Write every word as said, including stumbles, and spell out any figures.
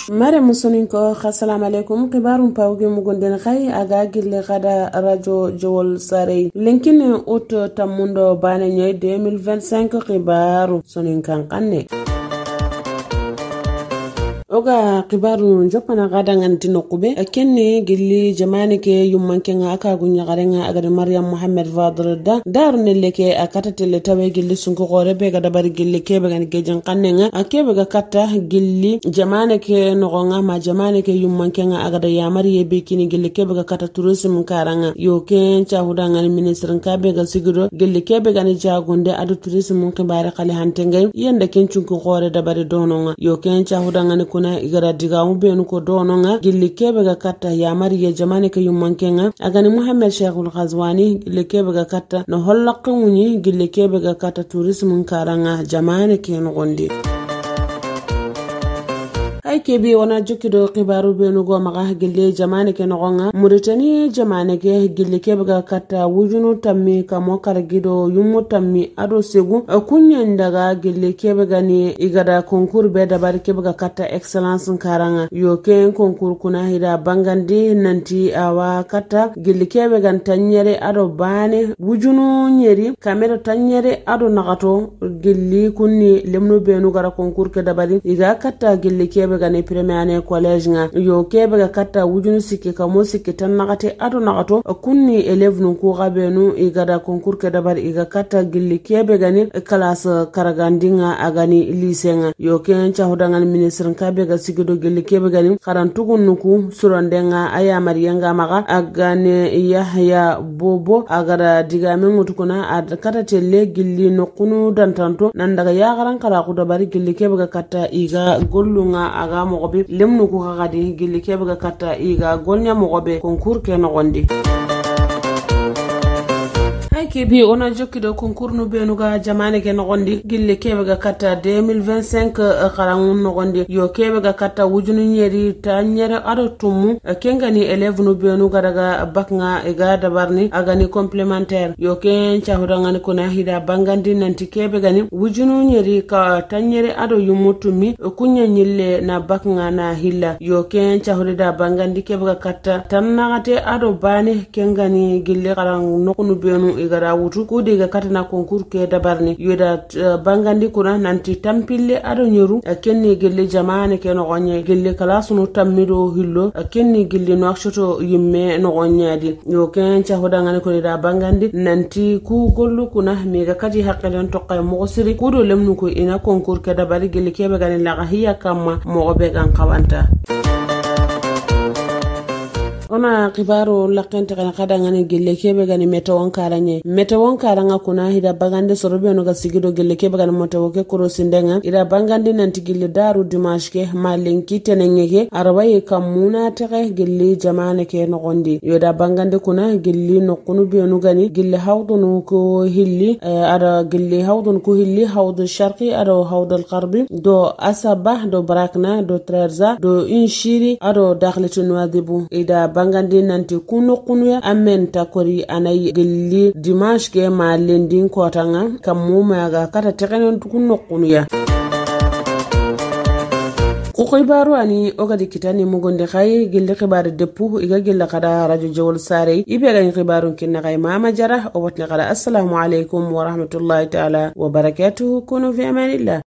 Mare musonin ko, assalamu alaikum. Kibarun pawgi mugunden kai a ga gille kada rajo Jowol Sarei. Linkin ut tammundo bane nyoy deux mille vingt-cinq, kibaru sonin kan kanne. Oga kibaru jopana gada nganti nokube. Kenne gilli jamane ke yumman kenga aka gunya garenga agade Maryam Muhammad Fadl da. Daru nelle ke a kata telle tawe gilli sunko gore be ga dabari gilli kebe gani gejen kannenga. A kebe ga katta gilli jamane ke nogonga ma jamane ke yumman kenga agada yamari ye be kini gilli kebe ga katta tourisme karanga. Yo ken cahuda ngani ministre kabe ga sigido gilli kebe gani jagonde adu tourisme kibare kali hante ngai yenda ken cunko gore dabari dononga. Yo ken cahuda ngani kuna igara diga mu benu ko dononga gilli kebe ga katta yamari ye jamane ke yumman kenga agani Muhammad Sheikhul Ghazwani gilli kebe ga katta no holla qawuni gilli kebe ga katta tourisme karanga jamane ke nogondi. Ay kebi wona jokkido kibaru benu go maga gilli jamane ke nogonga Muritani jamane ke gilli kebe ga katta wujunu tammi kamo karagido yumu tammi ado segu. Kunyen daga gilli kebe gani igada konkur be dabari kebe ga katta excellence karanga. Yo ken konkur kuna hida bangandi nanti awa katta gilli kebe gan tanyere ado bane wujunu nyeri kamero tanyere ado nagato. Gilli kunni lemnu benu gara konkur ke dabari iga katta gilli kebe gani premier année collège nga. Yo kebe ga katta wujunu sikki kamo sikki tan nagate ado nagato. Kunni élève nu ku ga benu igada konkur ke dabari iga katta gilli kebe gani classe karagandi nga agani lycée nga. Yo ken cahuda ngani ministre kabe ga sigido gilli kebe gani karantugun nuku suronde nga aya mariya nga maga agane Yahya Bobo agada diga men mutukuna ad kata telle gilli nokunu dantanto nan daga yagaran kala ku dabari gilli kebe ga katta iga gollunga aga mogobe lemnu ku kagadi gilli kebe ga katta iga golnya mogobe konkur ke nogondi. Ay kebi ona jokkido konkur nu benu ga jamane ke nogondi gilli kebe ga katta deux mille vingt-cinq, eh, karangun nogondi yo kebe ga katta wujunu nyeri ta nyere ado tumu, eh, kengani élève nu benu ga daga bac nga iga dabarni agani complémentaire yo ken cahuda ngani kuna hida bangandi nanti kebe gani wujunu nyeri ka tanyere ado yumu tumi, eh, kunya nyille na bac nga na hilla yo ken cahuda da bangandi kebe ga katta tan nagate ado bane kengani gilli karan nokunu benu igara wutu kudi ga katana konkur ke dabarni yoda, eh, bangandi kuna nanti tampille ado nyoru, eh, kenni gilli jamane ke nogonye gilli kalasunu tammido hillo, eh, kenni gilli noaksoto yimme nogonyadi yo ken cahuda ngani kuni da bangandi nanti ku gollu kuna miga kati hakkelen tokkay mogo siri kudo lemnu ko ina konkur ke dabari gilli kebe gani laga hiya kamma mogo be gan kawanta. Ona kibaru lakente kana kada ngani gille kebe gani mete won karanye mete won karanga kuna hida bagande sorobe no ga sigido gille kebe gani mote woke kuro sindenga ida bangande nanti gille daru dimanche ke malinki tenenge ke arabaye kamuna tege gille jamane ke nogondi yoda bangande kuna gille nokunu benu gani gille hawdunu ko hilli, eh, ada gille hawdunu ko hilli hawdu sharqi ada hawdu alqarbi do asaba do brakna do trerza do inshiri ado dakhlitu nwadibu ida bangandi nanti kuno kunuya amen takori anay gilli dimanche ke ma lendin kotanga kammu maga kata tegenen kuno kunuya. Ko koy baru ani o gadi kitani mugonde kay gilli kibare deppu iga gilla kada radio jawol sare ibe gani kibarun kinna kay mama jara o watni kada assalamu alaikum wa rahmatullahi ta'ala wa barakatuhu kunu fi amanillah.